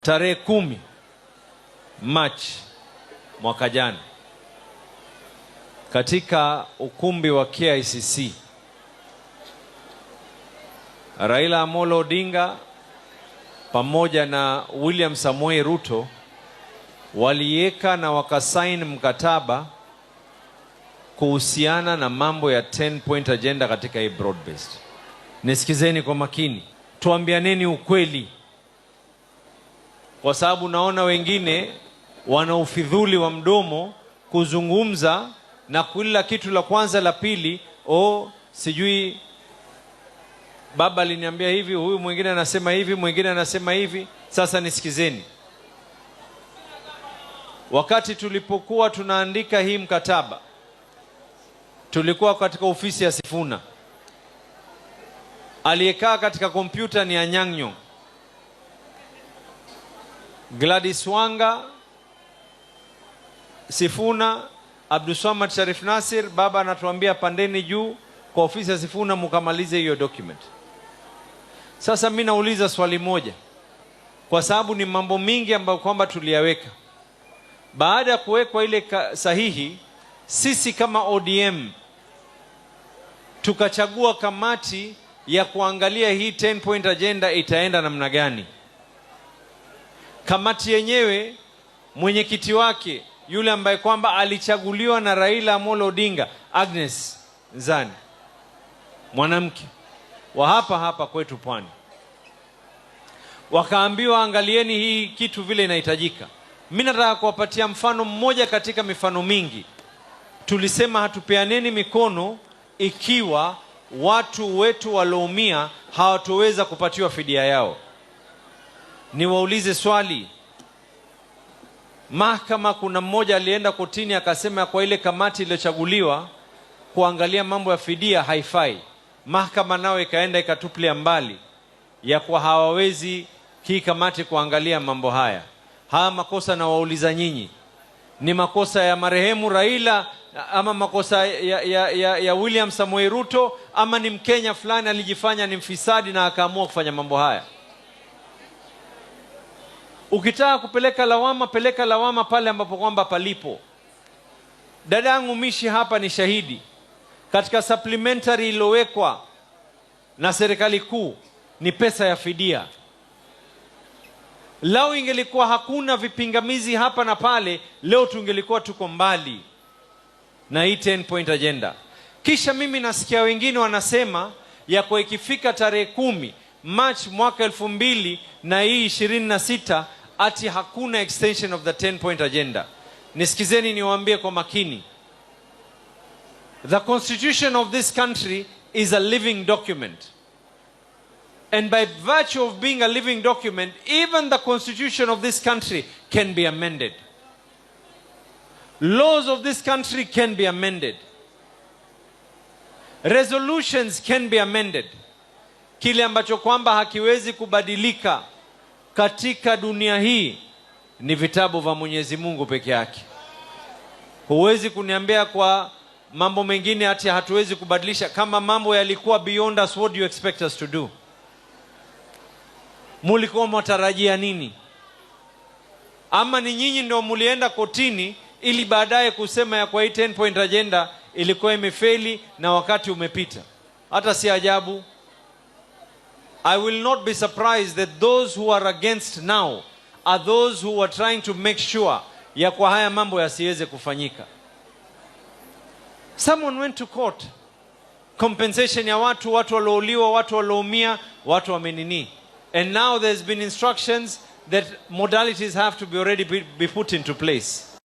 Tarehe 10 Machi mwaka jana katika ukumbi wa KICC, Raila Amolo Odinga pamoja na William Samoei Ruto waliweka na wakasaini mkataba kuhusiana na mambo ya 10 point agenda katika hii broad based. Nisikizeni kwa makini, tuambianeni ukweli, kwa sababu naona wengine wana ufidhuli wa mdomo kuzungumza na kila kitu la kwanza la pili, o sijui baba aliniambia hivi, huyu mwingine anasema hivi, mwingine anasema hivi. Sasa nisikizeni, wakati tulipokuwa tunaandika hii mkataba, tulikuwa katika ofisi ya Sifuna. Aliyekaa katika kompyuta ni Anyang' Nyong'o, Gladys Wanga, Sifuna, Abdulswamad Sharif Nasir. Baba anatuambia pandeni juu kwa ofisi ya Sifuna mukamalize hiyo document. Sasa mi nauliza swali moja, kwa sababu ni mambo mingi ambayo kwamba tuliyaweka. Baada ya kuwekwa ile sahihi, sisi kama ODM tukachagua kamati ya kuangalia hii 10 point agenda itaenda namna gani. Kamati yenyewe mwenyekiti wake yule ambaye kwamba alichaguliwa na Raila Amolo Odinga, Agnes Nzani, mwanamke wa hapa hapa kwetu Pwani, wakaambiwa angalieni hii kitu vile inahitajika. Mimi nataka kuwapatia mfano mmoja katika mifano mingi. Tulisema hatupeaneni mikono ikiwa watu wetu walioumia hawatoweza kupatiwa fidia yao. Niwaulize swali, mahakama, kuna mmoja alienda kotini akasema kwa ile kamati iliyochaguliwa kuangalia mambo ya fidia haifai. Mahakama nao ikaenda ikatupilia mbali ya kwa hawawezi hii kamati kuangalia mambo haya. Haya makosa nawauliza nyinyi, ni makosa ya marehemu Raila ama makosa ya William Samoei Ruto ama ni Mkenya fulani alijifanya ni mfisadi na akaamua kufanya mambo haya? Ukitaka kupeleka lawama, peleka lawama pale ambapo kwamba palipo. Dadangu Mishi hapa ni shahidi. Katika supplementary iliyowekwa na serikali kuu ni pesa ya fidia. Lao ingelikuwa hakuna vipingamizi hapa na pale, leo tungelikuwa tuko mbali na hii 10 point agenda. Kisha mimi nasikia wengine wanasema ya kwa ikifika tarehe 10 March mwaka 2026 ati hakuna extension of the 10 point agenda. Nisikizeni niwaambie kwa makini. The constitution of this country is a living document. And by virtue of being a living document, even the constitution of this country can be amended. Laws of this country can be amended. Resolutions can be amended. Kile ambacho kwamba hakiwezi kubadilika katika dunia hii ni vitabu vya Mwenyezi Mungu peke yake. Huwezi kuniambia kwa mambo mengine ati hatuwezi kubadilisha. Kama mambo yalikuwa beyond us, what do you expect us to do? Mulikuwa mwatarajia nini? Ama ni nyinyi ndio mulienda kotini ili baadaye kusema ya kwa hii 10 point agenda ilikuwa imefeli na wakati umepita? Hata si ajabu. I will not be surprised that those who are against now are those who are trying to make sure ya kwa haya mambo yasiweze kufanyika. Someone went to court. Compensation ya watu, watu waliouliwa, watu walioumia, watu wamenini. And now there's been instructions that modalities have to be already be put into place.